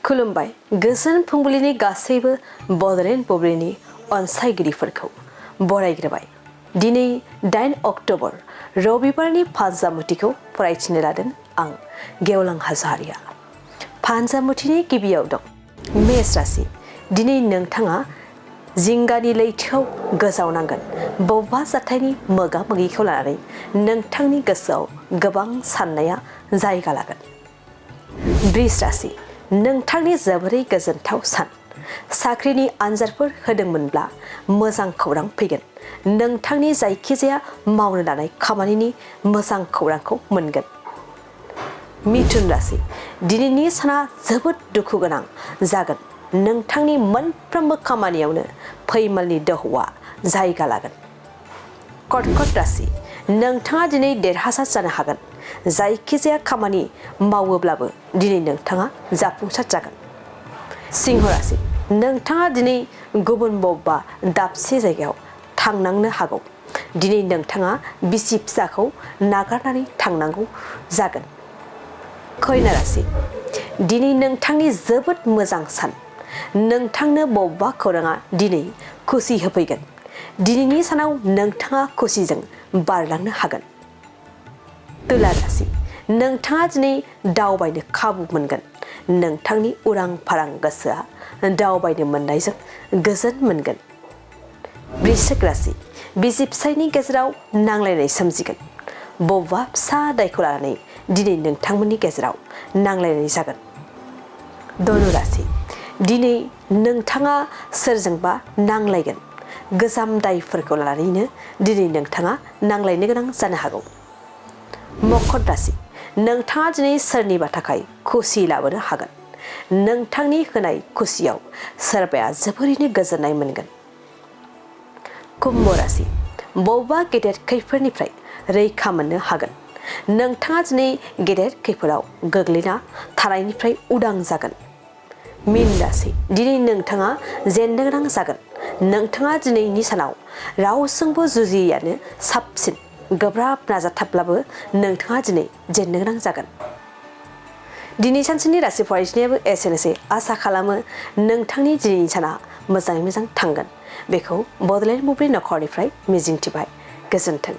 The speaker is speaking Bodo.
खुलुमबाय गोजोन फुंबिलिनि गासैबो बड'लेण्ड बुब्लिनि अनसायगिरिफोरखौ बरायग्रोबाय। दिनै 8 अक्ट'बर रबिबारनि फानजामुथिखौ फरायथिनो लादों आं गेवलां हाज'वारिया। फानजामुथिनि गिबियाव दं मेष राशि। दिनै नोंथाङा जिंगानि लैथोआव गोजावनांगोन। बबेबा जाथायनि मोगा मोगिखौ लानानै नोंथांनि गोसोआव गोबां साननाया जायगा लागोन। वृष राशि। नोंथांनि जोबोरै गोजोनथाव सान। साख्रिनि आनजादफोर होदोंमोनब्ला मोजां खौरां फैगोन। नोंथांनि जायखिजाया मावनो लानाय खामानिनि मोजां खौरांखौ मोनगोन। मिथुन राशि। दिनैनि साना जोबोद दुखु गोनां जागोन। नोंथांनि मोनफ्रोमबो खामानियावनो फैमालनि दोहौआ जायगा लागोन। कर्कट राशि। नोंथाङा दिनै देरहासार जानो हागोन। जायखिजाया खामानि मावोब्लाबो दिनै नोंथाङा जाफुंसार जागोन। सिंह राशि। नोंथाङा दिनै गुबुन बबेबा दाबसे जायगायाव थांनांनो हागौ। दिनै नोंथाङा बिसि फिसाखौ नागारनानै थांनांगौ जागोन। कन्या राशि। दिनै नोंथांनि जोबोद मोजां सान। नोंथांनो बबेबा खौराङा दिनै खुसि होफैगोन। दिनैनि सानाव नोंथाङा खुसिजों बारलांनो हागोन। तुला राशि। नोंथाङा दिनै दावबायनो खाबु मोनगोन। नोंथांनि उरां फारां गोसोआ दावबायनो मोननायजों गोजोन मोनगोन। वृश्चिक राशि। बिसि फिसायनि गेजेराव नांलायनाय सोमजिगोन। बबेबा फिसा दायखौ लानानै दिनै नोंथांमोननि गेजेराव नांलायनाय जागोन। धनु राशि। दिनै नोंथाङा सोरजोंबा नांलायगोन। गोजाम दायफोरखौ लानानैनो दिनै नोंथाङा नांलायनो गोनां जानो हागौ। मकर राशि। नोंथाङा दिनै सोरनिबा थाखाय खुसि लाबोनो हागोन। नोंथांनि होनाय खुसियाव सोरबाया जोबोरैनो गोजोननाय मोनगोन। कुम्भ राशि। बबेबा गेदेर खैफोदनिफ्राय रैखा मोननो हागोन। नोंथाङा दिनै गेदेर खैफोदाव गोग्लैना थानायनिफ्राय उदां जागोन। मीन राशि। दिनै नोंथाङा जेननो गोनां जागोन। नोंथाङा दिनैनि सानाव रावजोंबो जुजियैयानो साबसिन। गोब्राब नाजाथाबब्लाबो नोंथाङा दिनै जेननो गोनां जागोन। दिनै सानसेनि राशि फरायथिनायाबो एसेनोसै। आसा खालामो नोंथांनि दिनैनि साना मोजाङै मोजां थांगोन। बेखौ बड'लेण्ड बुब्लि नखरनिफ्राय मिजिंथिबाय। गोजोन्थों।